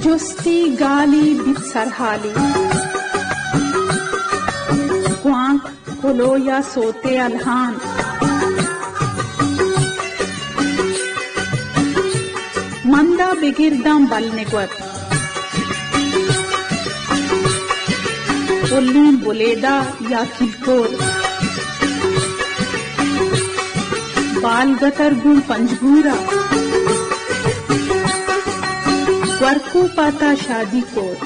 جستی گالی بیت سرحالی، گوانک کلو یا سوتے الہان، مندا بگرداں بل نگور، پلین بلیدہ یا کلکور، بالگتر گوں پنجگورا، گورکو پاتا شادی کور،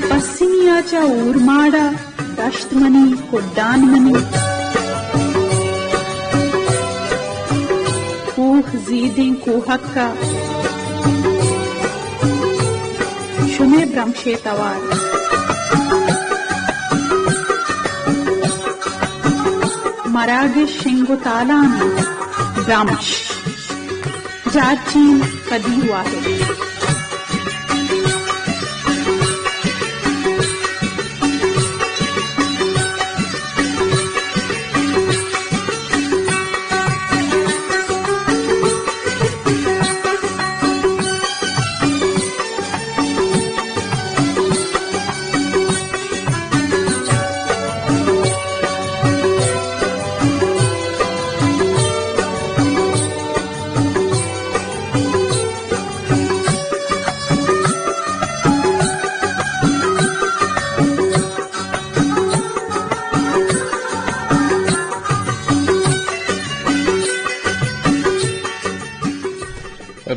پسنیا چہ اورماڑا، دشت منی، کڈان منی، کوہ زیدیں کوہکا، شمے برمشے توار، مراگش شنگ و تالان، برمش، جارچین، قدیر واحد۔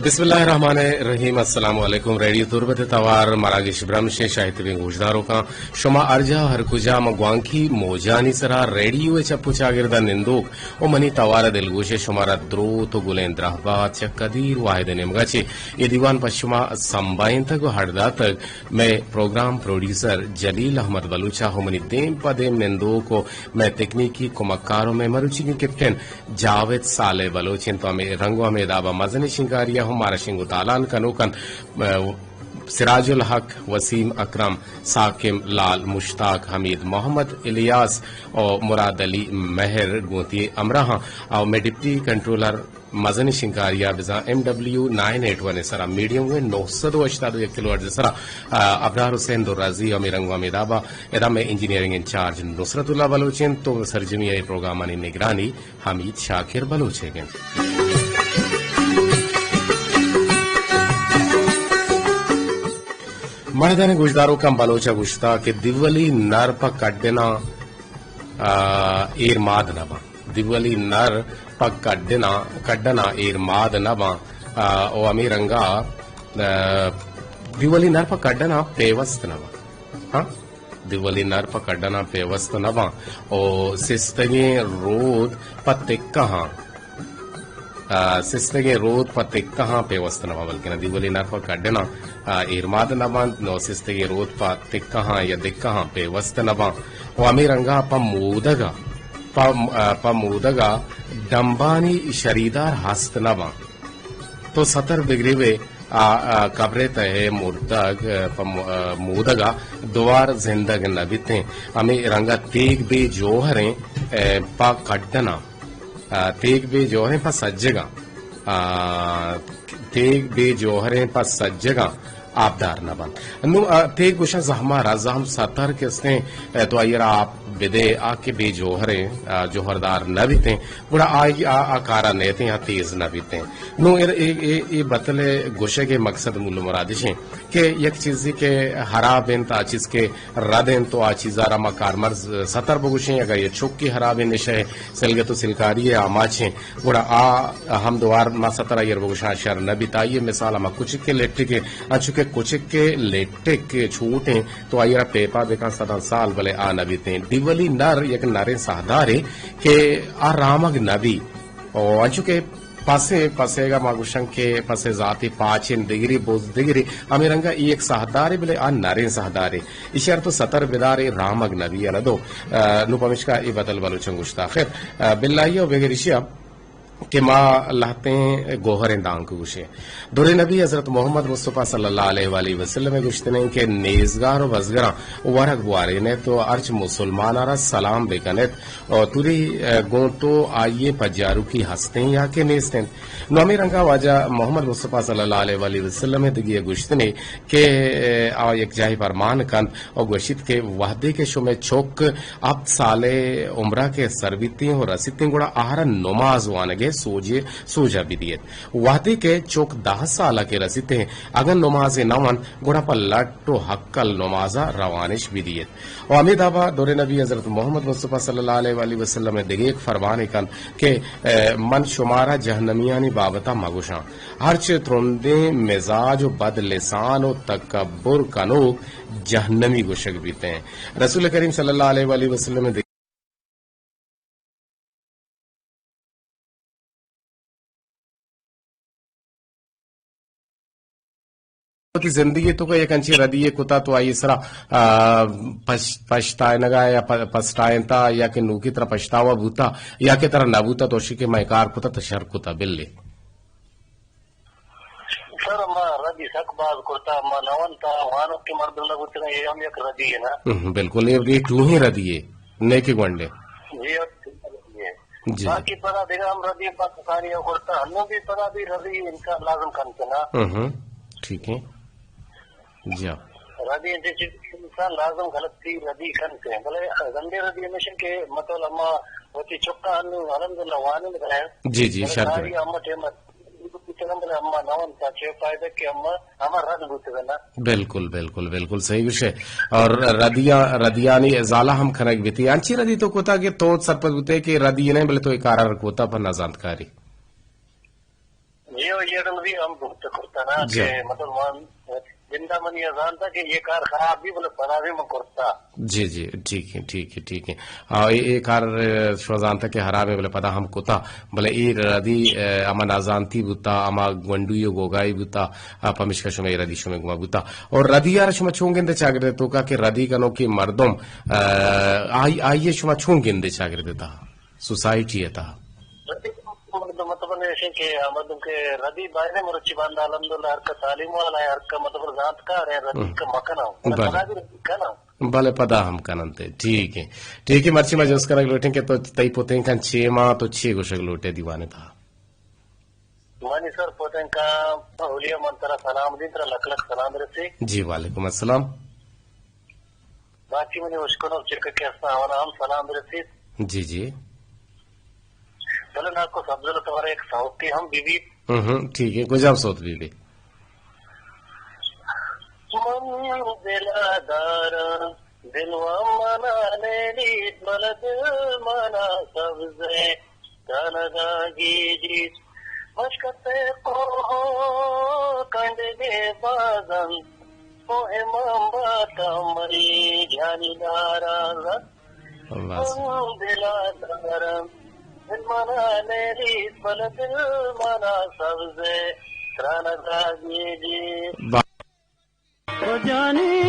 بسم اللہ الرحمن الرحیم۔ السلام علیکم۔ ریڈیو تربت توار مراگش برمش شاہتبیں گوشداروکاں، شما ہر جا ہر کجا ما گوانکی موجانی سرا ریڈیو چپ و چاگردا نندوک و منی توار دلگوش شمارا دروت و گلیں درہبات چہ قدیر واحد نیمگا چہ اے دیوان پہ شما سمبائینتگ و ہڑداتگ۔ مئے پروگرام پروڈیوسر جلیل احمد بلوچ ء و منی دیم پہ دیم نندوک و مئے تکنیکی کمکار و مئے مروچیگیں کپٹن جاوید صالح بلوچ انت و ہمے رنگ و ہمے دابا مزنیں شنگاری ء ہم مارا شنگ و تالان کنوک انت۔ م-، سراج الحق، وسیم اکرم، ساکم لال، مشتاق، حمید محمد، الیاس و مراد علی مہر گوں وتی ہمراہاں و مئے ڈپٹی کنٹرولر مزنیں شنگاری ء بزاں ایم ڈبلیو نائن ایٹ ون ء سرا میڈیم ویو نو سد و ہشتاد و یک کلو ہرٹز ء سرا، آ، ابرار حسین درازی ہمے رنگ و ہمے دابا ادا مئے انجینئرنگ انچارج نصرت اللہ بلوچ انت تو سرجمی ء اے پروگرامانی نگرانی حمید شاکر بلوچ ء انت۔ مردان گوشداروکاں بلوچ ء گوشتا کہ دیولی نر پہ کڈنا، آ، ایر ماد نہ باں۔ دیولی نر پہ کڈنا، کڈنا ایر ماد نہ باں۔ آ، او ہمے رنگا، آ، دیولی نر پہ کڈنا پیوست نہ باں۔ ہاں؟ دیولی نر پہ کڈنا پیوست نہ باں۔ او سستگیں رود پہ تکہاں، آ، سستگیں رود پہ تکہاں پیوست نہ باں، بلکنا دیولی نر پہ کڈنا، آ، ایر ماد نہ باں، نو سستگیں رود پہ تکہاں یا دکہاں پیوست نہ باں۔ و ہمے رنگا پہ مودگا پہ، آ، پہ مودگا ڈمبانی شریدار ہست نہ باں۔ تو ستر بگریوے آ، آ، قبرے تہ مردگ، آ، پہ م-، آ، مودگا دوار زندگ نہ بیتیں۔ ہمے رنگا تیگ بے جوہریں، آ، پہ کڈنا، آ، تیگ بے جوہریں پہ سجگا، آ، تیگ بے جوہریں پہ سجگا آبدار نہ بنت۔ نوں، آ، تیگ گوشاں زہما را، زہم ستر کستیں، آ، تو آئی را آپ بدے، آ کہ بے جوہریں، آ، جوہردار نہ بیتیں، گڑا آئی آ، آ کارا نیتیں، آ تیز نہ بیتیں۔ نوں اے، اے، اے، اے بتل ء گوشگ ء مقصد مول ء مراد اش انت کہ یک چیزے کہ ہراب انت، آ چیز کہ رد انت، تو آ چیزا را ما کارمرز ستر بگوشیں، اگاں یہ چکی ہراب انت، نشہ ء سلگت و سلکاری ء آماچ انت، گڑا آ ہم دوار ما ستر آئی ء بگوشاں شر نہ بیت۔ آئی ء مثال ہما کچک ء لٹک انت، انچو کہ کچک ء لٹک چوٹ انت، تو آئی را پیپا بکن صداں سال، بلے آ نہ بیت انت۔ دیولی نر یک نریں ساہدارے کہ آ رامگ نہ بی۔ او انچو کہ پسے، پسیگا ما گوشن کہ پسے ذاتی پاچن دگری، بز دگری، ہمے رنگا ای یک ساہدارے، بلے آ نریں ساہدارے۔ ایشی ار تو ستر بدارے، رامگ نبی الدو۔ آ، نو پمشکا ای بدل بلوچن گوشتا۔ خیر، آ، بلائی و بغیر ایشیا کہ ما لہتیں گوہریں دانک گوشیں۔ دریں نبی حضرت محمد مصطفی صلی اللہ علیہ وآلہ وسلم ء گوشتنیں کہ نیزگار و بزگراں ورگ بوارینیت و ہرچ مسلماناں را سلام بکنیت و توری، ء، گوں تو آئی ء پجاروکی ہستیں یا کہ نیست انت۔ نو ہمے رنگا واجہ محمد مصطفی صلی اللہ علیہ وآلہ وسلم ء دگہ گوشتنے کہ، ء، آ یک جاہے پرمان کنت و گوشیت کہ وہدے کہ شمئے چک ہپت سالے عمرا کہ سر بیتیں و رسیتیں، گڑا آہرا نماز وانگے سوجے، سوجا بدیت۔ وہدے کہ چک دہ سالا کہ رسیتیں، اگن نمازے نہ ونت، گڑا پہ لٹ و ہکل نمازا روانش بدیت۔ و ہمے دابا دور نبی حضرت محمد مصطفی صلی اللہ علیہ وآلہ وسلم دگہ یک فرمانے کنت کہ، ء، من شمارا جہنمیانی بابتا مگوشاں۔ ہرچ ترندیں مزاج و بد لسان و تکبر کنوک جہنمی گوشگ بیتیں۔ رسول کریم صلی اللہ علیہ وآلہ وسلم وتی زندگی توکا یک انچیں ردی یے کتا تو آئی سرا، آ، پش-، پشتائینگا یا پ-، پشتائینتا یا کہ نوکی ترا پشتاوا بوتا یا کہ ترا نہ بوتا تو شی کہ میں کار کتا تو شر کتا بلے۔ سر، ما ردی سک باز کرتا، ما نہ ونتا، وانوکیں مردم نہ بوتگاں، اے ہم یک ردی ہے نا۔ ہم، بالکل، اے، اے ٹوہیں ردی ہے، نیکہ گونڈے۔ جی، جی۔ باقی پدا دگہ ہم ردی پاکستانی او کرتا، ہنو بھی پدا بھی ردی انسان لازم کنتے نا۔ ہم، ہم، ٹھیک ہے۔ جی ہاں۔ ردی انسان لازم غلطی ردی کنتے۔ بلے گنڈے ردی ہمیشن کہ مطلب اما وتی چکا ہنو الحمدللہ وانند رہے۔ جی، جی، بلے شرط ساری ہے۔ اما ٹیم بوتگاں، بلے اما نہ ونتا، چے فائدہ کہ اما، اما رد بوتگاں نا۔ بالکل، بالکل، بالکل صحیح گوشے۔ اور ردیاں، ردیانی ازالہ ہم کنگ بیتی۔ انچی ردی تو کوتا کہ تو سرپد بوتے کہ ردی نہیں، بلے تو ایک کارا کوتا پر نہ زانتکاری۔ جی، او یہ ڈول بھی ہم بہت کرتا نا جی۔ کہ مطلب من زندہ منی زانتا کہ یہ کار خراب بھی، بلے پدا بھی من کرتا۔ جی، جی، ٹھیک ہے، ٹھیک ہے، ٹھیک ہے۔ آ، اے، اے کار، اے، شما زانتا کہ حرام ہے، بلے پدا ہم کتا، بلے اے ردی، اے، اما نازانتی بوتا، اما گونڈوی و گوگائی بوتا، آ، پمشکا شما اے ردی شما گما بوتا۔ اور ردی یار شما چون گندے چاگردے توکا کہ ردی کنوکیں مردم، آ، آئی، آئی شما چون گندے چاگردے تا سوسائٹی تا؟ ردی مردم مطلب ایشن کہ مردم کہ ردی بایدے مرچی باندا الحمدللہ ہر کا تعلیم والا ہے، ہر کا مطلب زانتکار ہے، ردی ہم۔ کا مکناؤ۔ بلے۔ پدا بھی ردی کناؤ۔ بلے پدا ہم کننتے۔ ٹھیک ہے۔ ٹھیک ہے، مرچی ما جست کنگ لوٹیں کہ تو تئی پتیں کن چے ما تو چے گوشگ لوٹے دیوانے تا؟ منی سر پتیں کن اولیاء من ترا سلام دیں، ترا لک لک سلام رسی۔ جی، وعلیکم السلام۔ باقی منی اشکنوک چکے کہ ہستاں، آوانا ہم سلام برسیت۔ جی، جی۔ بلے ناکو سبزل توارا یک سوتے ہم بی بیت۔ ہم، ہم، ٹھیک ہے، کجام سوت بی بی؟ من دلا داراں، دل و منا نیلیت، بلے دل منا سبزے۔ تنگا گیجیت، مشکت کوہ کنڈگے بازن، کوہ ممبا تمری جانی دارا زن۔ اللہ حافظ۔ دلا دارم، دل منا نیلیت، بل دل منا سبزے، ترانگا گیجیت۔ با- او جانی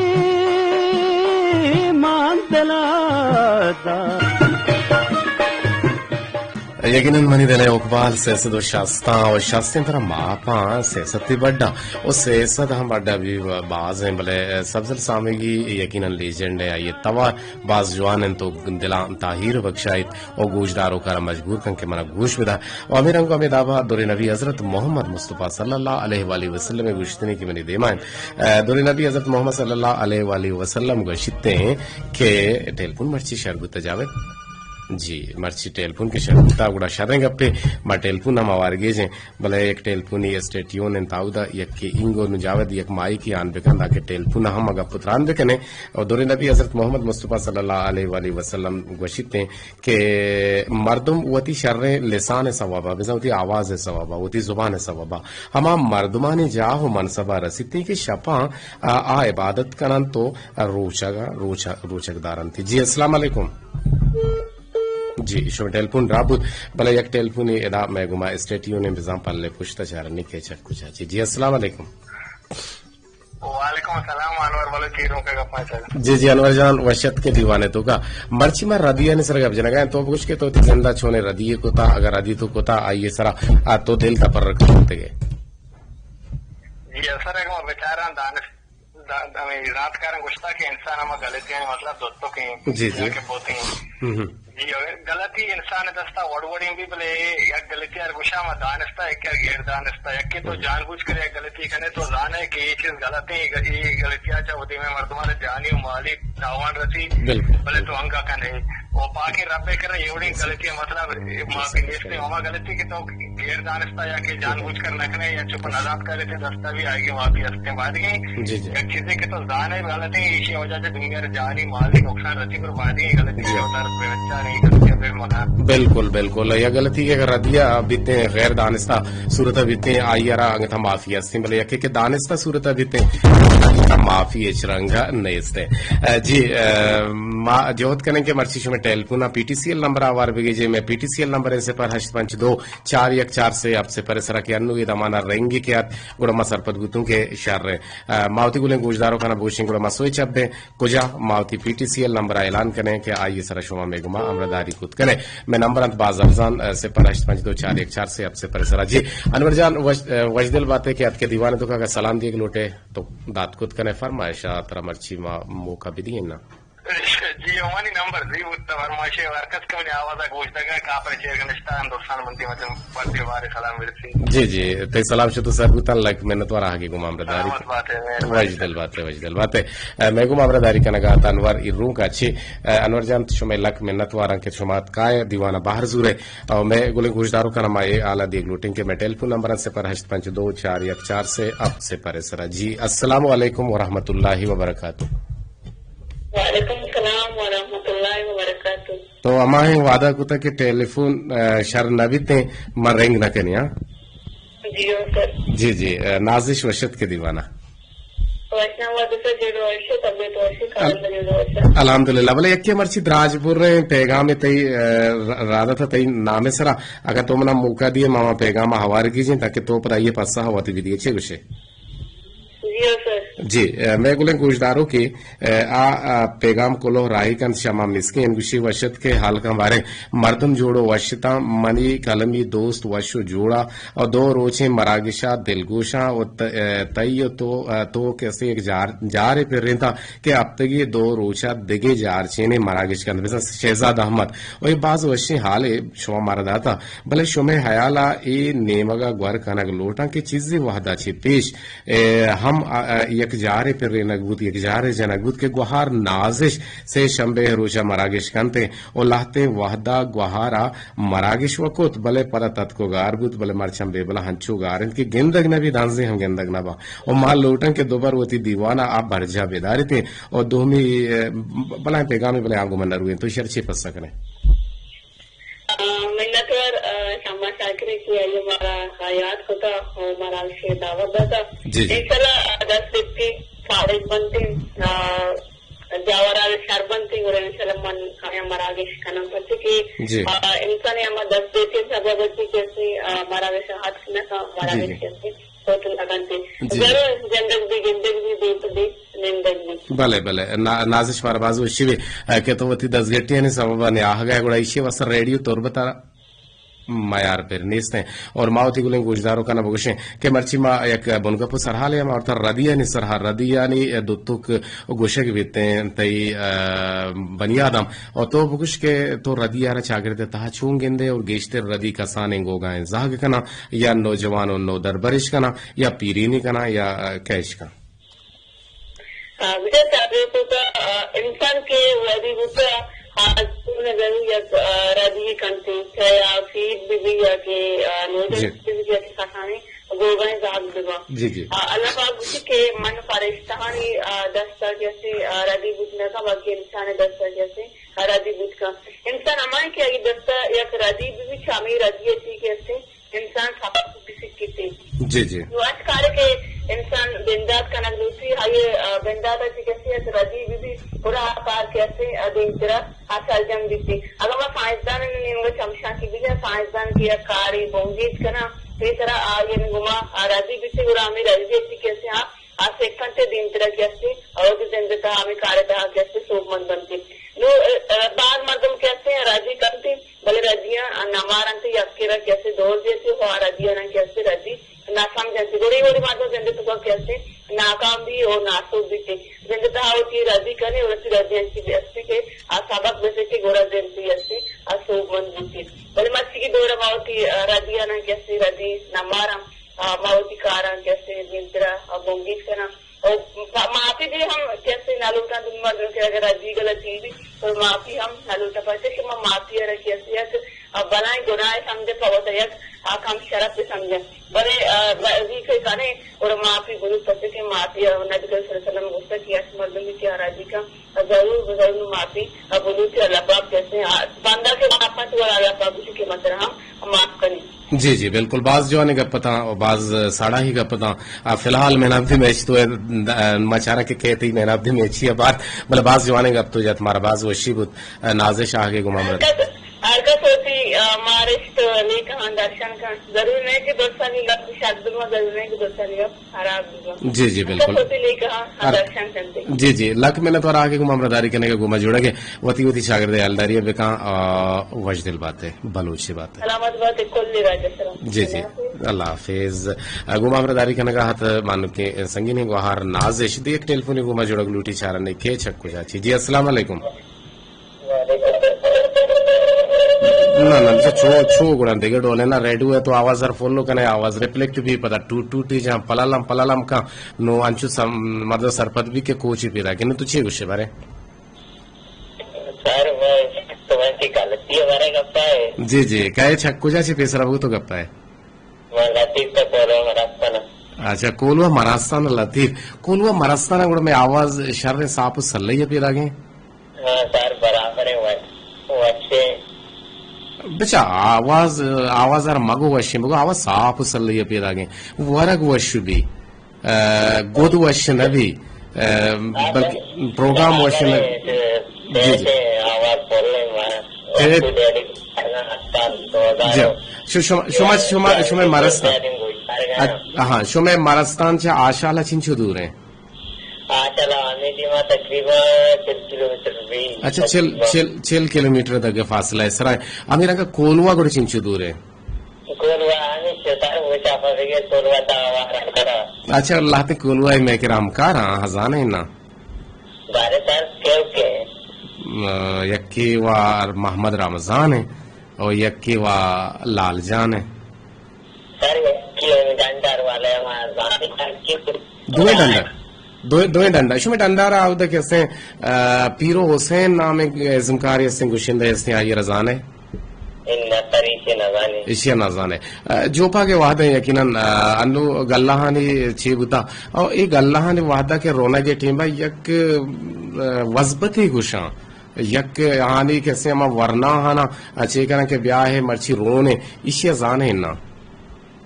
مان دلا دا۔ یقیناً منی دل ء اقبال سئے سد و شست آں و شستیں ترا ماپاں سئے سد تی بڈا و سئے سد ہم بڈا بھی باز ہیں، بلے سبزل سامگی یقیناً لیجنڈ ہے، آئی توار باز جوان انت و دلاں تاہیر بخشائیت و گوشداروکارا مجبور کن کہ منا گوش بدا۔ و ہمے رنگ و ہمے دابا دور نبی حضرت محمد مصطفی صلی اللہ علیہ وآلہ وسلم ء گوشتنی کہ منی دیما انت۔ ء، دور نبی حضرت محمد صلی اللہ علیہ وآلہ وسلم گوشیت ہیں کہ ٹیلیفون مرچی شر بوتا جاوید۔ جی، مرچی ٹیلیفون کہ شر بوتا، گڑا شریں گپے، ما ٹیلیفون ہم آوارگیج ہیں، بلے یک ٹیلیفونی اسٹیٹیون انت آودا، یک کہ اینگو نو جاوید یک مائی کی آن بکن، تاکہ ٹیلیفون ہم اگا پتران بکنے۔ اور دور نبی حضرت محمد مصطفی صلی اللہ علیہ وآلہ وسلم گوشیت ہیں کہ مردم وتی شریں لسان ء سوبا، بزاں وتی آواز ء سوبا، وتی زبان ء سوبا، ہما مردمانی جاہ و منصبا رسیت کہ شپاں آ، آ عبادت کننت و روچگ، روچ-، روچگ دارنت۔ جی، السلام علیکم۔ جی، شما ٹیلیفون ڈراپ بوت، بلے یک ٹیلیفونے ادا مئے گوما اسٹیٹیون بزاں پلے پشت چارنی کہ چک کجا۔ جی، جی، السلام علیکم۔ وعلیکم السلام، انور بلوچ، ایروں کا گپا چل۔ جی جی، انور جان، وش اتکے دیوانے تو کا۔ مرچی ما ردیانی سر گپ جنگا ہیں، تو بگوش کہ تو تی زندہ چونے ردی کتا، اگر ردی تو کتا، آئیے سرا آ تو دل تا پر رکھتے گے۔ جی، اصل ہے کہ ما بیچارہ دانش، دا-، ہمیں زانتکاراں گوشتا کہ انسان ہما غلطیانی مطلب دوتو کہ جی، جی۔ یا کہ بوتیں۔ ہم ہم۔ جی، غلطی انسان دستا وڑ وڑیں بھی، بلے یک غلطی ہر گوشا ما دانستا، یک غیر دانستا، یک کہ تو ہم۔ جان بوجھ کر یک غلطی کنے، تو زانے کہ یہ چیز غلط ہے، یہ غلطی آ چا ہوتی میں مردمان جانی و مالی تاوان رسی، بالکل۔ بلے تو انگا کنے۔ و پاکیں رب ء کرا اے وڑیں غلطی ء مطلب معافی نیست۔ ہما غلطی کہ تو غیر دانستہ یا کہ جان بوجھ کر نہ کنے یا چپ نہ زانت کرے تے دستا بھی آئیگی معافی ہستے۔ بایدگیں جی، جی۔ یک چیزے کہ تو زانے غلط ہے، ایشی وجہ سے دنیا ء جانی مالی نقصان رسی، پر بایدگیں غلطی جی۔ کہ تو در بے بچا نہیں غلطی بے مکان۔ بالکل، بالکل۔ یا غلطی کہ اگر ردیا بیتے غیر دانستہ صورت بیتے، آئی را انگتا معافی ہستے، بلے یکے کہ دانستہ صورت بیتے، معافی ہچ رنگ نیست۔ جی، ما جہد کنیں کہ مرچی شمئے ٹیلیفون ء پی ٹی سی ایل نمبر ء آوار بگیجے، مئے پی ٹی سی ایل نمبر ء صفر ہشت پنچ دو چار یک چار سے ہفت صفر ء سرا کہ انو اے دمانا رنگی کہ آت، گڑا ما سرپد بوتوں کہ شر ء۔ ما وتی گلیں گوشدارو کنا بوشیں گڑا ما سوچ اب بیں کجا ما وتی پی ٹی سی ایل نمبر ء اعلان کنیں کہ آئی سرا شما مئے گما امرداری کت کنے۔ مئے نمبر انت باز ارزان، صفر ہشت پنچ دو چار یک چار سے ہفت صفر ء سرا۔ جی انور جان، وش-، وشدل باتے کہ اتکے دیوان تو کا سلام دیگ لوٹے۔ تو دات کت کنے فرمائش ء ترا مرچی ما موقع بدیئیں نا؟ جی، اوانی نمبر زی بوت، فرمائش ء ہر کس کہ منی آواز ء گوش دگا کاپر چیر گنشتا ہندوستان بندی مجم پردے بارے سلام برسی۔ جی جی، تئی سلام شتو سر بوتن، لک منت وار آگے گم امرداری۔ سلامت باتے، مہربانی۔ وجدل باتے، وجدل باتے۔ اے، میں گم امرداری کنگا تنور ایروں کا چی، اے، انور جان شمئے لک منت واراں کہ شما اتکائے دیوانہ بہر زورے۔ او مئے گلیں گوشداروکاں ما اے حالا دیگ لوٹیں کہ مئے ٹیلیفون نمبر انت صفر ہشت پنچ دو چار یک چار سے ہفت صفر ء سرا۔ جی، السلام علیکم ورحمۃ اللہ وبرکاتہ۔ وعلیکم السلام ورحمۃ اللہ وبرکاتہ۔ تو ہماہیں وعدہ کتا کہ ٹیلیفون، آ، شر نہ بیتیں، ما رنگ نہ کنیں، ہاں؟ جی، ہو سر۔ جی، جی، آ، نازش وشت کے دیوانہ۔ وشنا وادسا جوڑ وش، طبیعت وش، کارندہ جوڑ وش۔ الحمدللہ۔ بلے یکے مرچی دراج پر رہے پیغام تئی، آ، را-، رادت تئی نام سرا، اگر تو منا موقع دیے، ما پیغام ہوار کیجیں تاکہ تو پر آئیے پسا وتی بھی دیے۔ چے گوشے؟ جی ہو سر۔ جی، آ، مئے گلیں گوشدارو کہ، آ، آ، پیغام کلوہ راہی کنت شما مسکین گوشی وشت کے حال کن بارے مردم جوڑو وشتاں منی قلمی دوست وش و جوڑا اور دو روچیں مراگشا دلگوشاں و ت-، آ، تئی و تو، آ، تو کسے یک جار، جارے پرینتا کہ ہفتگی دو روچا دگے جار چینے مراگش کنت۔ مثلاً شہزاد احمد و یہ باز وشیں حالے شما مارا داتا، بلے شمئے حیالا اے نیمگا گور کنگ لوٹاں کہ چیزی وحدا چہ پیش اے، ہم، آ، آ، یک جارے پرینگ بوت، یک جارے جنگ بوت کہ گوہار نازش سے شنبے روچا مراگش کنت و لہتیں وہدا گوہارا مراگش وکت، بلے پدا تتک و گار بوت، بلے مرچاں بے بلا ہنچو گار انت کہ گندگ نہ بیت، دانزے ہم گندگ نہ با۔ و ما لوٹاں کہ دوبر وتی دیوانا آ برجا بداریت و دومی، اے، بلائیں پیغامی بلے آگو من نرویں، تو شر چے پسہ کنے؟ آ، منتوار، آ، شما شاکر کہ آئی مارا یاد کتا و مارا شے دعوت داتا۔ جی، جی۔ انشاءاللہ، آ، دست دیتی فارغ بنتی، آ، جاورا شر بنتی، اور انشاءاللہ من آیا مراگش کنم، پرچہ کہ، جی۔ آ، انسان ہما دست دیتی سبب اسی کسی، آ، مراگش ہاتھ نہ کا، جی، مراگش جی۔ کسی۔ ہوت نہ کنت۔ جی۔ ضرور زندگ بی، گندگ بی، دیت بی، نندگ بی۔ بلے، بلے۔ نا-، نازش مارا باز وشی بی، اے، کہ تو وتی دزگٹیانی سببا نیاہگا ئے، گڑا ایشی واسطہ ریڈیو تربت ء میار پر نیست انت۔ اور ما وتی گلیں گوشداروکانا بگوشیں کہ مرچی ما یک بنگپ و سرحالے ہم آورتا ردیانی سرحال، ردیانی دوتک گوشگ بیتیں تئی، اے، بنیادم۔ اور تو بگوش کہ تو ردی آرا چاگرد تہا چون گندے اور گیشتر ردی کسانیں گوگائیں زہگ کناں؟ یا نوجوان و نودربرش کناں، یا پیرینی کناں، یا، آ، کئیش کناں؟ آ، بچار چاگرد تو کا، آ، انسان کے ودی بوتا، آ، دور نہ گرو یک، آ، ردی کنتے، چاہے آ پیر بی بی یا کہ، آ، نوجوان جی۔ بی بی یا کہ کسانے گوگائیں زاگ ببا۔ جی، جی۔ آ، اللہ پاک گوشی کہ من فرشتہانی، آ، دستا جیسے، آ، ردی بوت نہ کا، بلکہ انسان دستا جیسے ردی بوت کن۔ انسان ہمائیں کہ آئی دستا یک ردی بہ بی، چہ ہمے ردی ء چی کہ استیں انسان سبق بہ سکیتیں۔ جی، جی۔ نو اچ کارے کہ انسان بندات کنگ لوٹی، آئی، آ، بندات ء چی کہ استیں یک ردی بہ بی، گڑا آ کار کہ استیں، آ، دیمترا آ سرجم بیتیں۔ اگاں ما سائنسدان نیمگ ء چمشانکی بجن، سائنسدان کہ یک کارے بنگیج کناں، پیسرا آ یعنی گما آ ردی بیتیں، گڑا ہمے ردی ء چی کہ استیں آ آ سیکھنتے دیمترا کہ استے، اور کہ زند تہا ہمیں کار تہا کہ استے سوبمند بنتے۔ نو، ا، ا، بعض مردم کہ استے راضی کنتے، بلے راضیاں نہ مارنتے، یکے را کہ استے دور دیتے، ہو راضیاں کہ استے راضی نہ سمجھنتے۔ گڑی وڑی مردم زند تہا کہ استے ناکام بھی اور ناسوب بھی تے۔ زند تہا وتی راضی کنے اور وتی راضیاں کی بھی استے کہ آ سبق بسے کہ گڑا زند بھی استے آ سوبمند بوتے۔ بلے مرچی کی دور ما وتی، ا، راضیاں کہ استے راضی نہ ماراں۔ آ، ما وتی کاراں کہ استے دیمترا، آ، بنگیج کناں۔ اور ما-، معافی بھی ہم کہ استے نہ لوٹاں، دن مردم کہ اگر راضی غلطی بھی، تو معافی ہم نہ لوٹاں، پرچہ کہ ما معافی ء را کہ استے یک، آ، بلائیں گناہ سمجھے، پہ وتا یک آ کم شرف بھی سمجھے۔ بلے، آ، راضی کہ کنے، اور معافی بلوٹ، پرچہ کہ معافی ء نبی کریم صلی اللہ علیہ وسلم گوشتا کہ یک مردم کہ راضی کا، ضرور، ضرور معافی بلوچی اللہ پاک کہتے ہیں، آ، بندہ کے معاف مت ہوا، اللہ پاک اسی کے مطلب ہم معاف کریں۔ جی، جی، بالکل۔ باز جوانیں گپ اتاں و باز ساڑاہی گپ اتاں۔ آ، فی الحال مین آف دی میچ تو ہے، آ، ما چارا کہ کہتے ہی مین آف دی میچ ہی ہے بات، بلے باز جوانیں گپ تو جت، مارا باز وشی بوت، آ، نازش آگے گما مرد۔ ہر کس، ہر کس ہوتی، آ، مارشت نیکہاں درشن کا۔ ضرور نہیں کہ درستانی گپ شاید دنیا، ضرور نہیں کہ درستانی گپ خراب بوت۔ جی، جی، بالکل۔ تو لیکہ ہاں، ہر درشن کنتے۔ جی، جی، لک منت وار آگے گوں ہمراہ داری کنگا گوں ما جوڑگ ء۔ وتی وتی چاگرد ء ہیالداری ء بکاں، آ، وشدل بات ء، بلوچی بات ء۔ سلامت بات ء، کل راج ء سلام۔ جی، جی، اللہ حافظ۔ اللہ حافظ۔ آ، گوں ما ہمراہ داری کنگا ہت مانو کہ سنگین گوہار نازش دی ایک ٹیلیفونی گوں ما جوڑگ لوٹی چارنے کے چک کجا چی۔ جی، السلام علیکم۔ نہ، نہ، چو، چو گڑا دگہ ڈول ہے نا، ریڈیو ہے تو آواز ہر فالو کنے، آواز ریفلیکٹ بھی پدا ٹوٹ ٹوٹی جہاں پلالم پلالم کا، نو انچو سم-، مردم سرپد بھی کہ کوچی پیدا کہ نو تو چی گوشے بارے؟ سر، وہ تو ویسی غلطی ہے بارے گپا ہے۔ جی، جی، کہے چھک کجا چی پیسرا بگو تو گپا ہے۔ من لطیف ء کولواہ مراستان ء۔ اچھا، کولواہ مراستان ء لطیف۔ کولواہ مراستان ء گڑا مئے آواز شریں صاف و سلہی ء پیداگیں؟ ہاں سر، برابر ء وش-، وشیں۔ بچا آواز، آواز ہر مگو وشیں، بگو آواز صاف و سلہی ء پیداگیں۔ ورگ وش بی، ء، گد وش نہ بی، ء، بلکہ پروگرام وش نہ۔ جی، جی۔ آواز پورے ما-، تے-، جی۔ شو-، شما، شما، شما، شما مارستان۔ اچ-، ہاں، شمئے مارستان چہ آشال ء چنچو دور ایں؟ آشال ء ہمے دیما تقریباً چل کلومیٹر بی۔ اچھا، چل، تقریباً۔ چل، چل کلومیٹر دگہ فاصلہ ہے سرا۔ ہمے رنگا کولوا گڑا چنچو دور ہے؟ کولوا ہمے چتر وہ چاپا بگے کولوا تا آوارا کرا۔ اچھا، اللہ تے کولوا ہے میں کرام کار ہاں، ہزانے نا۔ بارے سر کیو کے؟ م-، یکے وار محمد رمضان ہے اور یکے وار لال جان ہے۔ سر، یکے ڈنڈر والے ہمارا زانے سر کی۔ دوئیں ڈنڈر؟ دوئیں، دوئیں ڈنڈر۔ شمے ڈنڈر آودا کہ اسیں، آ، پیرو حسین نام ایک ازمکاری اسیں گشندہ اسیں آئی رزانے؟ ان سر ایشی نزانے۔ ایشی نزانے۔ آ، جوپا کے وحدہ یقیناً، آ، انو گلہانی چی بوتا۔ او اے گلہانی وحدہ کے رونگے ٹیمبا یک، آ، وزبتی گشاں۔ یک آنی کسے ہما ورنا ہانا چے کناں کہ بیا ہے مرچی رونے، ایشی ء زانے نا؟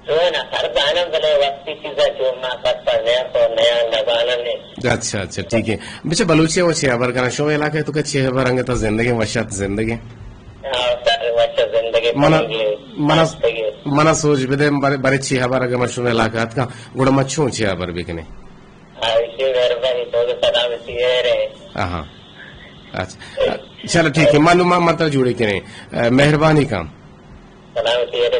رونا سر زانم، بلے وقتی چیزا چون ما پس پر نیا تو نیا نزانم نے۔ اچھا، اچھا، ٹھیک ہے۔ بچہ بلوچی وہ چے خبر کنا، شو علاقہ تو کہ چے خبر انگتا زندگی وشت زندگی؟ ہاں سر، وشت زندگی منا، پڑھیں گے، منا، پڑھیں گے۔ منا سوچ بدے برے، برے چے خبر اگر ما شو علاقہ اتکا، گڑا ما چون چے خبر بکنے؟ ہاں، ایشی مہربانی تو سلامتی ہے رے۔ ہاں۔ اچھا۔ چلو ٹھیک ہے، من، من، من ترا جوڑے کریں۔ اے، مہربانی کام۔ سلامتی ہے تو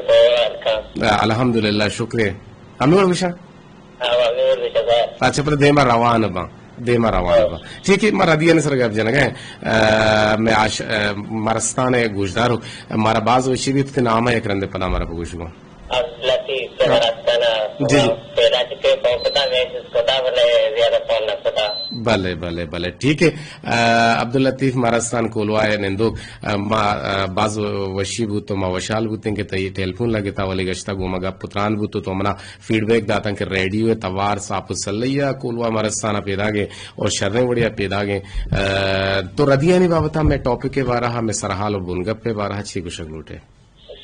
کا۔ اے، الحمدللہ، شکر ہے۔ ہمیں اور بشا؟ ہاں، ہمیں اور بشا سر۔ اچھا، پر دیما روان با۔ دیما روان با۔ ٹھیک ہے، مارا دیا نے سر گپ جنگ ہے۔ اے، میں آش-، اے، مارستان ہے گوشدار ہو۔ مارا باز وشی بھی تو نام ہے ایک رندے پدا مارا بگوش گو۔ عبداللطیف، جی، جی۔ پیدا چکے فون کتا، میں اس کتا بلے زیادہ فون نہ کتا۔ بلے، بلے، بلے، ٹھیک ہے۔ آ، عبداللطیف مارستان کولواہ نندوک، آ، ما، آ، باز وشی بوت تو ما وشحال بوتیں کہ تئی ٹیلیفون لگتا، ولی گشتا گوما گپ پتران بوت تو منا فیڈ بیک داتاں کہ ریڈیو توار صاف و سلیا کولواہ مارستان پیداگے اور شریں وڑیا پیداگے۔ آ، تو ردیانی بابتا میں ٹاپک کے بارہ، میں سرحال و بنگپ کے بارہ چی گشگ لوٹے؟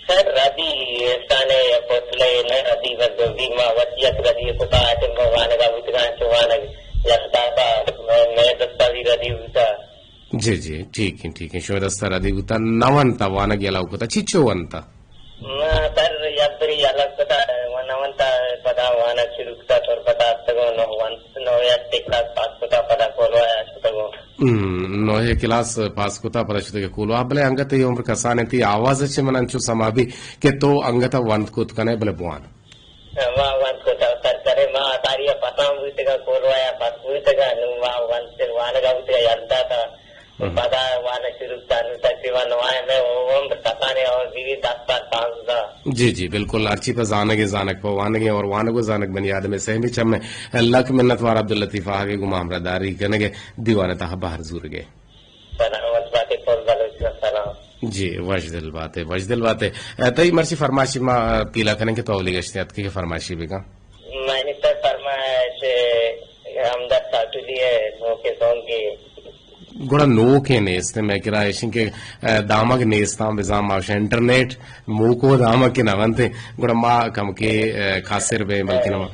سر، ردی احسان ء یک حوصلہ ء نہ، ردی بس دوزی ما وت یک ردی کتا، آٹم پہ وانگا بوتگاں، چو وانگ یک دابا مئے دستا بھی ردی بوتا۔ جی، جی، ٹھیک ہے، ٹھیک ہے، شو دستا ردی بوتا، نہ ونتا وانگ یلاو کتا، چیچو ونتا؟ ما سر یک بری یلہ کتا، و نہ ونتا، پدا وانگ شروع کتا، تربتا اتگو، نہ ونت، نہ ہم، نوہے کلاس پاس کتا، پدا شتگے کولواہ، بلے انگت تئی عمر کسان انت، تئی آواز چہ من انچو سما بی کہ تو انگت وانت کت کنے، بلے بوان۔ ما وانت کتا، سر سرے ما اتاری پسان بوتگا، کولواہ پس بوتگا، نو ما وانت وانگا بوتگا، یلدا تا۔ ہم۔ پدا وانگ شروع کتا، نو تقریباً نوائے میں عمر کسانے اور بیوی دس سال پانزدہ۔ جی، جی، بالکل۔ ہرچی پہ زانگ ء زانگ، پہ وانگ ء اور وانگ و زانگ بنی آدم ء سہمی چم ء۔ لک منت وار عبداللطیف آہگ ء گوں ما ہمراہ داری کنگ ء دیوان ء تہا بہر زورگ ء۔ سلامت باتے، پل بلوچ ء سلام۔ جی، وش دل باتے، وش دل باتے۔ اے، تئی مرچی فرمائشی ما، اے، پیلا کنیں کہ تو اولی گشتے اتکے کہ فرمائشی بکن۔ منی سر فرمائش ہمدرد ساٹولی ء نوکیں سونگ ء۔ گڑا نوکیں نیست، مئے کرا ایشیں کہ، اے، دامگ نیستاں، بزاں ما گوشاں انٹرنیٹ موکو دامگ کہ نہ بنت، گڑا ما کمکے، اے، قاصر بیں، بلکہ ما،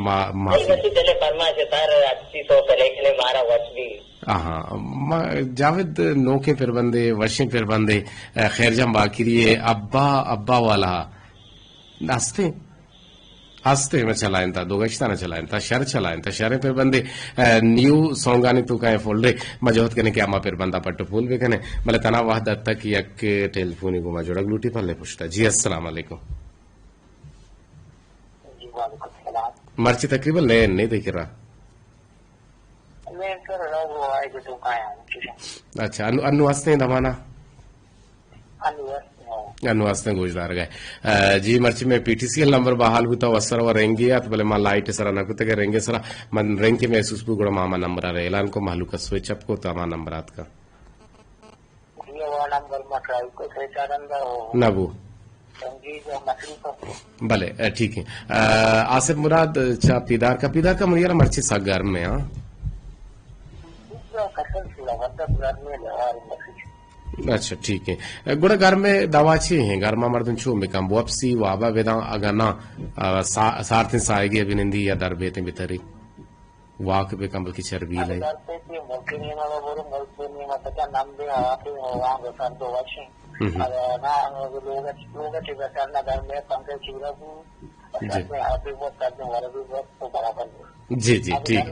ما، ما اے وتی دل ء فرمائش ء سر اچھی تو پلے کنے مارا وش بی۔ آہاں، ما جاوید نوکیں پربندے، وشیں پربندے، اے، خیر جان باقری ء ابا، ابا والا ہستیں۔ ہستیں، ما چلائینتا، دو گشتانا چلائینتا، شر چلائینتا، شریں پربندے، اے، نیو سونگانی توکا ایں فولڈرے، ما جہد کنیں کہ ہما پربندا پٹ و پول بکنیں، بلے تنا وہد اتک یک ٹیلیفونی گوں ما جڑگ لوٹی پلے پشتا۔ جی، السلام علیکم۔ جی، وعلیکم السلام۔ مرچی تقریباً لین نہیں دیکھ رہا۔ لین سر، لوگ وہ آئے جو توکا ایں۔ اچھا، انو، انو ہستیں دمانا؟ انو ہستیں، ہاں۔ انو ہستیں گوشدارگ ء۔ آ، جی، مرچی میں پی ٹی سی ایل نمبر بحال بوتا و سر و رنگی ات، بلے ما لائٹ سرا نہ کتے کہ رنگ سرا من رنگ کے محسوس بو، گڑا ما ہما نمبر ء اعلان کو، مہلوک ء سوئچ اپ کو، تو ہما نمبر آتکا۔ جی، وہ نمبر ما ٹرائی کو، سوئچ آ رندا ہو۔ نہ بو۔ رنگی جو مصروف ہو۔ بلے، اے، ٹھیک ہے۔ آ، آصف مراد چا پیدار کا، پیدار کا منی یار مرچی سا گرم ہے، ہاں۔ اچھا، ٹھیک ہے۔ گڑا گرم ء دوا چی ہیں؟ گرما مردم چو بکن؟ بوپسی، وابا بداں، اگاں نہ، آ، سا-، سارتیں ساہگے بنندی یا در بیتیں بتری؟ واک بکن، بلکہ چربی لئی۔ جی۔ جی، جی، ٹھیک۔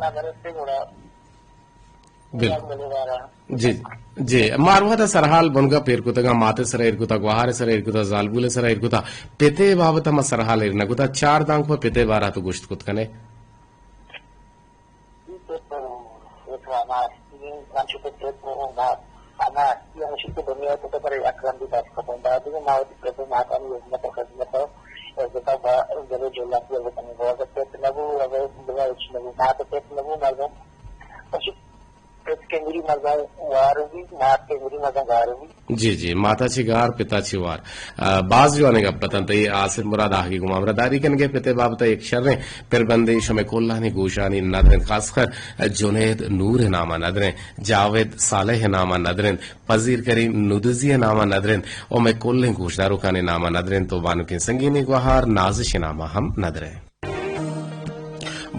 بالکل۔ جی، جی، ما ہر وہدا سرحال بنگپ ایر کتگاں، مات سر ایر کتا، گوہار سر ایر کتا، زالبول سر ایر کتا، پتے بابت ما سرحال ایر نہ کتا، چار دانک پہ پتے بارا تو گوشت کت کنے۔ پت کنگری مردم وار بی، مات کنگری مردم گار بی۔ جی، جی، ماتا چی گار، پتا چی وار۔ آ، باز جوانیں گپ اتنت۔ اے آصف مراد آہگی گوں ما ہمراہ داری کنگے، پتے بابت یک شریں پربندے شمے کلانی گوشانی ندرنت، خاص کر جنید نور نامہ ندرنت، جاوید صالح نامہ ندرنت، پذیر کریم ندزی نامہ ندرنت، او مئے کلیں گوشداروکانی نامہ ندرنت، تو بانکیں سنگینی گوہار نازش نامہ ہم ندرنت۔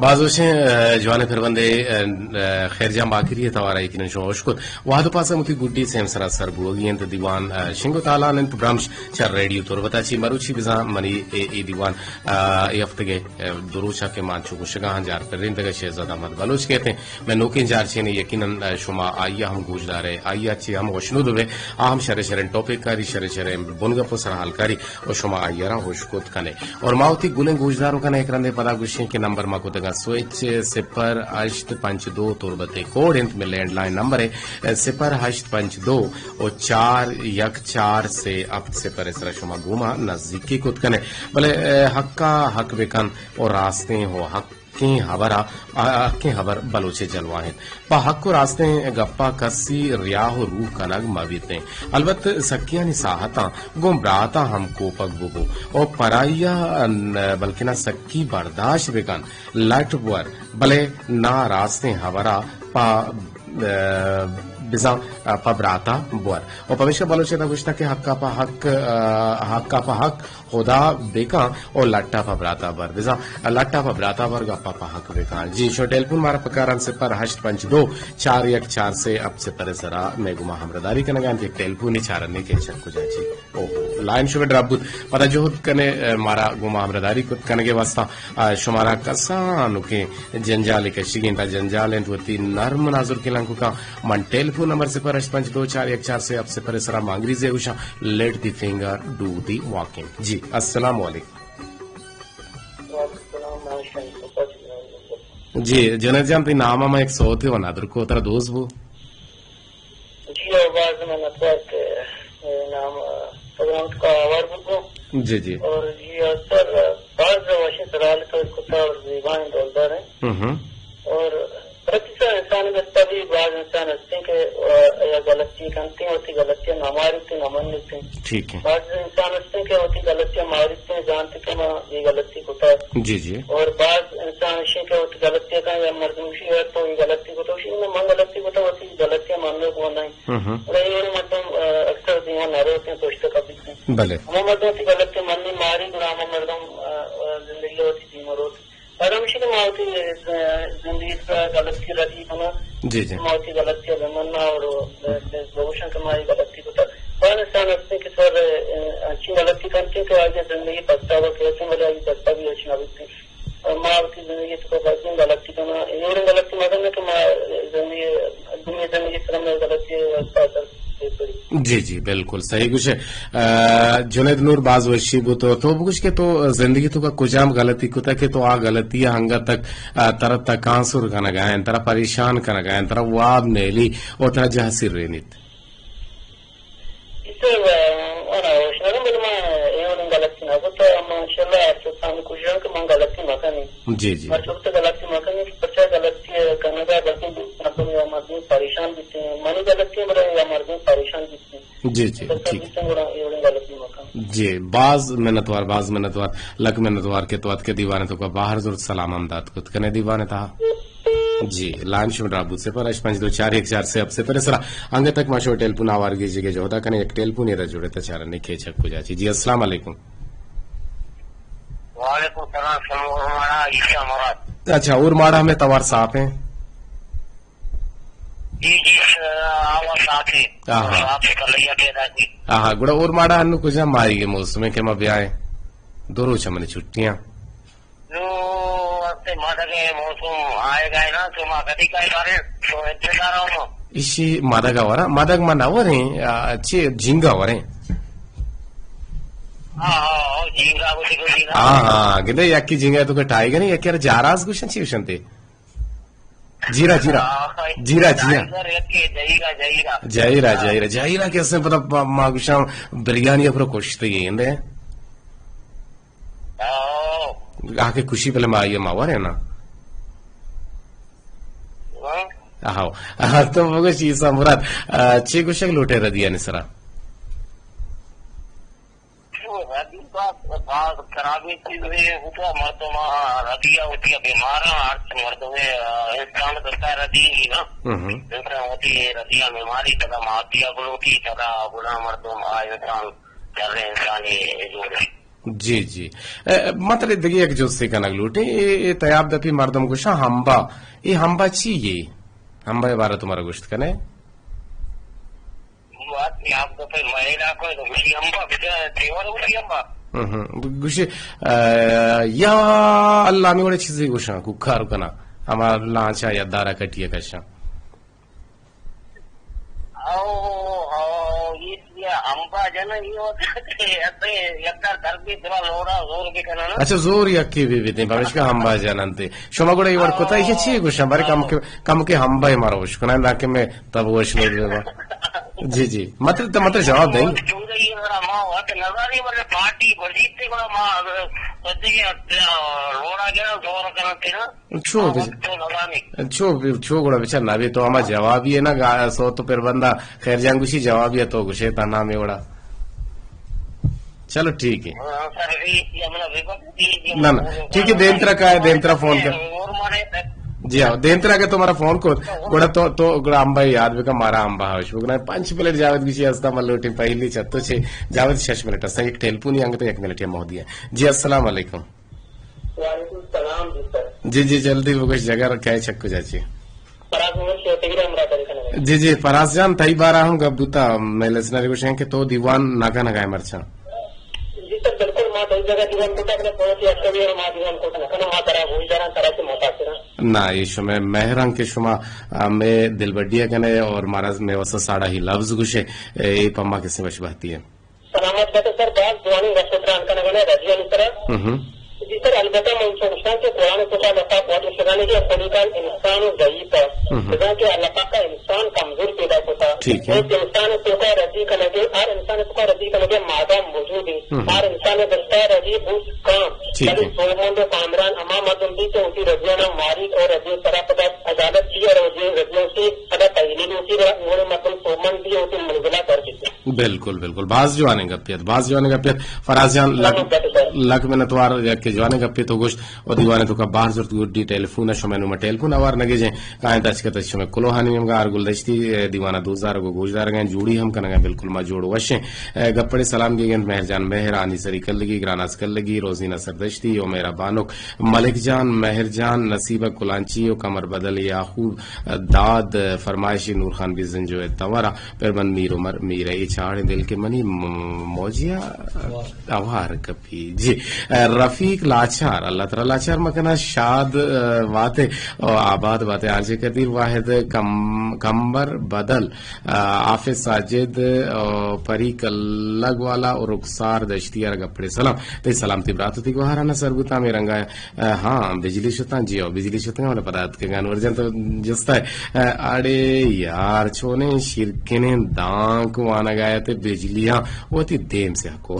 باز وشیں، اے، جوانیں پربندے، اے، اے، خیر جان باقری ء توارا یقیناً شما ہوش کت۔ وہد و پاس ہم وتی گڈی سیم سرا سر بوگی انت۔ دیوان، اے، شنگ و تالان انت۔ برمش چہ ریڈیو تربتا چی مروچی بزاں منی اے، اے دیوان، اے، اے ہفتگے، اے، دو روچا کہ مان چو گوشگا ہاں جار پرینتگا شہزاد احمد بلوچ کہتے ہیں۔ میں نوکیں جار چینے یقیناً، اے، شما آئیا ہم گوشدارے، آئیا چی ہم وشنود بے، آ ہم شرے شریں ٹاپک کاری، شرے شریں بنگپ و سرحال کاری۔ و شما آئی ء را ہوش کت کنے۔ اور ما وتی گلیں گوشداروکاں یک رندے پدا گوشیں کہ نمبر ما کتگاں سوئچ صفر ہشت پنچ دو تربت ء کوڈ انت، مئے لینڈ لائن نمبر ء صفر ہشت پنچ دو و چار یک چار سے ہفت صفر ء سرا شما گوما نزیکی کت کنے۔ بلے، اے، حقا حق بکن و راستیں و حق حقیں ہبر ء، حقیں ہبر بلوچ ء جلوہ انت۔ پہ حق و راستیں گپا کسی ریاہ و روح کنگ مہ بیتیں۔ البت سکیانی ساہتاں گوں براتاں ہم کوپگ ببو و پرائی ء بلکنا سکی برداشت بکن، لٹ بور، بلے نا راستیں ہبرا پہ، بزاں پہ براتا بور۔ و پمیشکا بلوچ ء گوشتگ کہ حقا پہ حق، حقا پہ حق خدا بکن او لٹا پہ براتا بر بزاں، لٹا پہ براتا بر گپا پہک بکن۔ جی، شو ٹیلیفون مارا پکارن صفر ہشت پنچ دو چار یک چار سے اپ سے پر سرا میں گما ہمراہداری کنگا انت۔ یک ٹیلیفون چارنے کے چک کجا چی۔ او، لائن شو ڈراپ بوت۔ پدا جہد کنے، اے، مارا گما ہمراہداری کت کنگے واسطہ، آ، شمارا کسانوکیں جنجال کشگی انت، جنجال انت وتی نرم نازرکیں لنککاں من ٹیلیفون نمبر صفر ہشت پنچ دو چار یک چار سے اپ سے پر سرا مانگریزے گوشاں، let the finger do the walking۔ جی، السلام علیکم۔ وعلیکم السلام، من شمس صفت۔ جی، جنید جان، تئی نام ءَ ما یک سوتے و ندر کو، ترا دوست بو۔ جی، او باز منتوار کہ، اے، نام، اے، پروگرام تو کا آوار بو۔ جی، جی۔ اور جی، اکثر، اے، باز وشیں سرحال تو کتا اور زیبائیں ڈولدار ہیں۔ ہم ہم۔ اور پرتیسا انسان گستا بھی باز انسان ہستیں کہ، اے، یا غلطی کنتے ہیں، وتی غلطی نہ مارتے، نہ منتے۔ ٹھیک ہے۔ باز انسان ہستیں کہ وتی غلطی مارتے ہیں، جانتے کہ ما یہ غلطی کتا۔ جی، جی۔ اور باز انسان اشیں کہ وتی غلطی کن یا مردم اشی ہے تو یہ غلطی کتا، اشی میں من غلطی کتا، وتی غلطی ماننے کو نہیں۔ ہم ہم۔ اور یہ مردم، آ، اکثر دیما نہ روتے ہیں، پشت کپیتے ہیں۔ بلے۔ ہمیں مردم وتی غلطی منی ماری، گڑا ہمیں مردم، آ، آ، زندگی وتی دیما روت۔ بعد ہمیشہ کہ ما وتی، آ، زندگی کا غلطی ردی کنا۔ جی، جی۔ ما وتی غلطی بمنا اور، آ، بگوشن کہ ما یہ غلطی کتا۔ بعض انسان ہستیں کہ سر، آ، انچی غلطی کنتے کہ آگے زندگی پچھتاوا کہتے ہیں، بلے آگے پچھتاوا بھی اچھی نہ بیتے۔ ما وتی زندگی تو بازیں غلطی کناں، اے وڑیں غلطی مہ کناں کہ ما زندگی، دنیا زندگی سر میں غلطی اثر پڑی۔ جی، جی، بالکل صحیح گوشے۔ آ، جنید نور، باز وشی بو تو، تو بگوش کہ تو زندگی تو کا کجام غلطی کتا کہ تو آ غلطی ہنگا تک، آ، ترا تکانسر کنگا ہیں، ترا پریشان کنگا ہیں، ترا واب نیلی اور ترا جہ سر رینیت۔ ایسے، آ، آنا، شنگم بل ما اے وڑیں غلطی نہ کتا، ما انشاءاللہ ہر چوتھا ہم کوشش کہ من غلطی مہ کنیں۔ جی، جی۔ ہر چوتھا غلطی مہ کنیں، پرچا غلطی کنگا بلکہ مردم یا مردم پریشان بیتے ہیں۔ منی غلطی بلے یا مردم پریشان بیتے ہیں۔ جی، جی، تو ٹھیک۔ بیتے ہیں، گڑا اے وڑیں غلطی مہ کنیں۔ جی، باز منتوار، باز منتوار، لک منتوار کہ تو اتکے دیوانے تو کا باہر زرت سلام ہم دات کت کنے دیوانے تہا۔ جی، لائن شما ڈراپ بوت، صفر ہشت پنچ دو چار یک چار سے اپ سے پر سرا۔ انگت تک ما شو ٹیلیفون آوار گیجی کے جودا کنے، یک ٹیلیفون ادا جوڑے تا چارنے کے چک کجا چی۔ جی، السلام علیکم۔ وعلیکم السلام، سلام اور ماڑا عیسیٰ مراد۔ اچھا، اور ماڑا ہمیں توار صاف ہیں؟ جی، جی، آ، آواز صاف ہے۔ آہا۔ صاف ہے، کلیا پیدا کی۔ آہا، گڑا اور ماڑا انو کجا مائی گے موسم ہے کہ ما بیائے؟ دو روچ ہمیں چھٹیاں۔ نو، واسطے مادگ ءِ موسم آئے گا نا، تو ما کدی کائے بارے تو انتظار ہوں۔ ایشی مادگ ءَ ورا، مادگ ما نہ وریں، آ، چی جنگا وریں۔ ہاں، ہاں، ہاں، جنگا بولی کو جنگا۔ ہاں، ہاں، گندے یکی جنگا تو کہ ٹائیگر نہیں، یکی جاراز گوشن چی گوشن تے؟ جیرا، جیرا۔ ہاں، ہاں۔ جیرا، جیرا۔ ٹائیگر یکی، جیرا، جیرا۔ جیرا، ہاں۔ جیرا، جیرا کہ اسے پتہ ما، ما گوشاں بریانی پر کشتے گندے۔ آ کہ کشی پہلے ما آئیے ما ورے نا۔ ہاں۔ آہو۔ آ، تو بگو چیز مراد، آ، چی گوشگ لوٹے ردیانی سرا؟ ردی باز، باز خرابی چیز ہے، ہوتا مردم، آ، ردیا ہوتی ہے بیمار، ہر مردم، آ، انسان کرتا ہے ردی ہی نا۔ ہم ہم۔ انسان ہوتی ہے ردیا بیماری، پدا ماتیا بلوٹی، پدا بلا مردم، آ، انسان، شر انسان یہ جوڑ ہے۔ جی، جی۔ اے، مطلب دگہ یک جستے کنگ لوٹیں، اے، اے تیاب دپی مردم گوشاں ہمبا۔ اے ہمبا چی یے؟ ہمبا ءِ بارہ تو مارا گوشت کنے؟ بات تیاب دپی مئے علاقہ تو گوشی ہمبا، بجا دیوار گوشی ہمبا۔ ہم ہم۔ گوشی، اے، یا اللہ، ہمیں وڑے چیزے گوشاں، کو کار کنا۔ ہما لانچا یا دارا کٹیا کشاں۔ او، او، یہ، یہ امبا جن، یہ ہوتا ہے، ایسے یکدار در بھی تھوڑا لوڑا زور بھی کرنا نا۔ اچھا، زور یکی بھی بیتے، پمیشکا امبا جن انتے۔ شما گڑا یہ وڑ کتا، یہ چی گوشن؟ بارے کم کے، کم کے امبا ہی مارا وش کنا، نہ کہ میں تب وش نہیں بے با۔ جی، جی۔ مطلب، تو مطلب جواب دیں۔ چونکہ یہ میرا ماں ہوا تو نظر نہیں، مطلب پارٹی برجیت تے گڑا ماں، سچے کہ لوڑا گیا، زور کرنا تے نا۔ چو بچ-، چو بی-، چو گڑا بچار نہ بی تو ہما جوابی ہے نا، گا-، سو تو پر بندہ خیر جان گوشی جوابی ہے تو گوشے تا نام ہے وڑا۔ چلو ٹھیک ہے۔ نہ، نہ، ٹھیک ہے، دیمترا کائے، دیمترا فون کر۔ جی ہاں، دیمتر اگہ تو مارا فون کت، گڑا تو، تو گڑا امبا یاد بکن، مارا امبا ہوش بکن۔ پنچ منٹ جاوید گوشی ہستا، من لوٹیں پہلی چتو چے۔ جاوید شش منٹ ہستا، یک ٹیلیفونی انگت، یک منٹ یا مہدی ہے۔ جی، السلام علیکم۔ وعلیکم السلام جی سر۔ جی، جی، جلدی بگوش جگر کئے چک کجا چی؟ فراز محمد شیخ تگیر ہمراہ داری کنگ۔ جی، جی، فراز جان، تئی بارہ ہم گپ بوتا، مئے لسنر گوشیں کہ تو دیوان نہ کنگائے مرچاں۔ جی سر، بالکل، ما دو جگہ دیوان کتا، بلے بہت ہی اچھا بھی ہے، ما دیوان کت نہ کناں، ما ترا گوش داراں، ترا سے متاثر ہاں۔ نہ، یہ شمئے مہراں کہ شما، آ، مئے دلبڈی کنے اور مارا مئے واسطہ ساڑا ہی لفظ گوشے، اے، اے پما کسی وش بہتی ہے۔ سلامت بات سر، باز جوانیں گپ و تران کنگ ء ردیانی سرا۔ ہم۔ جی سر، البتہ من چو گوشاں کہ قرآن تو کا لفظ وعد شدانی کہ خلق الانسان ضعیفا۔ ہم۔ بزاں کہ اللہ پاک انسان کمزور پیدا کتا۔ ٹھیک ہے۔ ایک انسان تو کا ردی کنگے، ہر انسان تو کا ردی کنگے مادہ موجود ہے۔ ہم۔ ہر انسان دستا ردی بوت کام۔ ٹھیک ہے۔ بلے سوبمند و کامران ہما مردم بھی کہ اسی ردیانا ماری اور ردی سرا پدا عدالت کی اور ردی، ردیوں کی پدا تحلیل کی اور مردم سوبمند بھی ہوتی منزلہ درج۔ بالکل، بالکل۔ باز جوانیں گپے ات، باز جوانیں گپے ات۔ فراز جان، لک، لک منتوار کہ جوانیں گپے تو گوشت و دیوانے تو کا باہر زرت گڈی ٹیلیفون، شمئے نوم ٹیلیفون آوار نگیجیں۔ کائیں تچکت شمئے کلوہانی نیمگا آر گلدشتی، اے، دیوانا دوزار گو گوشدارگیں، جوڑی ہم کنگا، بالکل ما جوڑ وشیں۔ اے، گپڑے سلام گیگنت مہر جان مہر، آنی سری کلگی، گراناز کلگی، روزینہ سردشتی، عمیرہ بانک، ملک جان، مہر جان، نصیبہ کلانچی و قمر بدل یعقوب داد، فرمائشی نور خان بزنجو توارا۔ پر من میر عمر، میر ء اے چاڑیں دل کہ منی م-، موجیا اوار کپی۔ جی، رفیق لاچار، اللہ ترا لاچار مکنا، شاد، ء، باتے، او آباد باتے، آر جے قدیر واحد، کم-، کمبر بدل، ء، حافظ ساجد، او پری کلگ والا، او رخسار دشتی ء را گپڑے سلام۔ تئی سلام تئی برات و تئی گوہارانہ سر بوتاں، ہمے رنگا ء، ہاں، بجلی شتاں، جی ہو، بجلی شتاں، بلے پدا اتکگاں۔ انور جان تو جستا ہے، ء، اڑے یار، چونیں شیرکنیں دانک وانگا ات بجلیاں وتی دیم سیاہ کو۔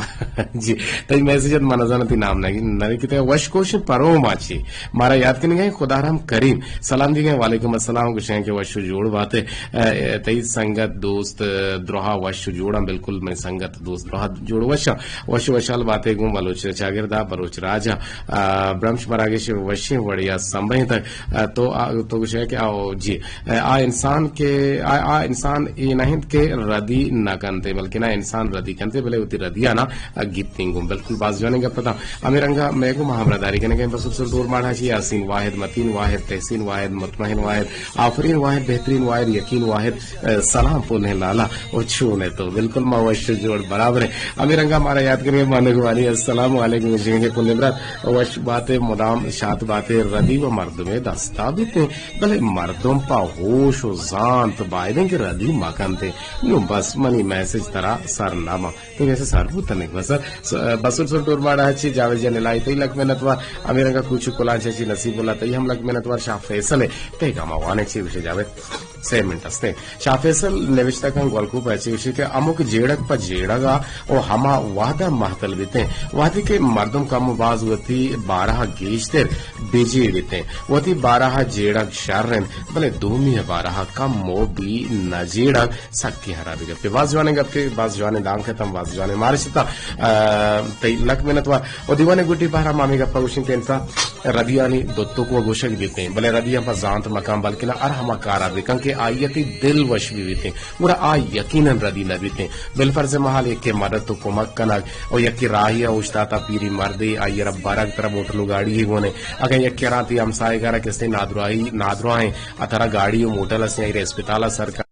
جی، تئی میسج ات، من نزاناں تئی نام نہ، نہ لکھتے۔ وش کوشیں پروما چی مارا یاد کنگا، خدا رحم کریم۔ سلام دیگا، وعلیکم السلام، گوشیں کہ وش و جوڑ باتے۔ ء، تئی سنگت دوست، ء، درہا وش و جوڑاں، بالکل مئے سنگت دوست درہا جوڑ وشاں۔ وش وشال باتے گوں بلوچ چاگردا، بلوچ راجا، آ، برمش مراگش وشیں وڑیا سمبھینتگ۔ آ، تو، آ، تو گوشے کہ آ، جی، آ، آ انسان کہ، آ، آ انسان اے نہ انت کہ ردی نہ کنتے، بلکن آ انسان ردی کنتے، بلے وتی ردیانا، آ، گیپتیں گوں۔ بالکل باز جوانیں گپ اتاں۔ ہمے رنگا مئے گوں ما ہمراہ داری کنگیں بسوت سر ڈور ماڑا چی یاسین واحد، متین واحد، تحسین واحد، مطمئن واحد، آفرین واحد، بہترین واحد، یقین واحد، ء، سلام پلیں لالا، او چون ئے تو؟ بالکل ما وش جوڑ برابر ایں۔ ہمے رنگا مارا یاد کنگے مانوگوانی، السلام علیکم، گوشگے پلیں برات، وش باتے، مدام شات باتے، ردی و مردمے دستا بیتیں، بلے مردم پہ ہوش و زانت بایدیں کہ ردی مکنتے۔ نوں بس منی میسج ترا سر نہ باں۔ تو کیسے سر بوتنگ بس، س-، بسر سر ٹور ماڑا چی جاوید جان الہی تئی لک منت وار، ہمے رنگا کوچو کلانچ چی نصیب اللہ تئی ہم لک منت وار، شاہ فیصل ہے، پیغام آوانے چی گوشے جاوید۔ سے منٹ ہستے۔ شاہ فیصل نوشتہ کن گولکوپ ء چی گوشی کہ ہمک جیڑگ پہ جیڑگ ء و ہما وہد ء مہتل بیتیں، وہدے کہ مردم کم و باز وتی بارہ ء گیشتر بجیڑیتیں، وتی بارہ ء جیڑگ شر انت، بلے دومی ء بارہ ء کم و بی نہ جیڑگ سکی ہرابی گپے۔ باز جوانیں گپے، باز جوانیں دانکتاں، باز جوانیں مارشتاں۔ آ، تئی لک منت وار۔ و دیوانے گڈی بہرا ما ہمے گپا گوشیں کہ انسان ردیانی دوتک و گوشگ بیتیں، بلے ردیاں پہ زانت مکان، بلکنا ہر ہما کارا بکن کہ آئی تی دل وش بی بیتیں، گڑا آ یقیناً ردی نہ بیتیں۔ بالفرض محال یکے مدد و کمک کنگ و یکے راہی اوشتاتا پیری مردے آئی را برگ ترا موٹر و گاڑی ہی گونے۔ اگاں یکے را تی ہمسائے گارا کسے نادراہی، نادراہیں، اترا گاڑی و موٹر اسیں آئی را اسپتال سر کن۔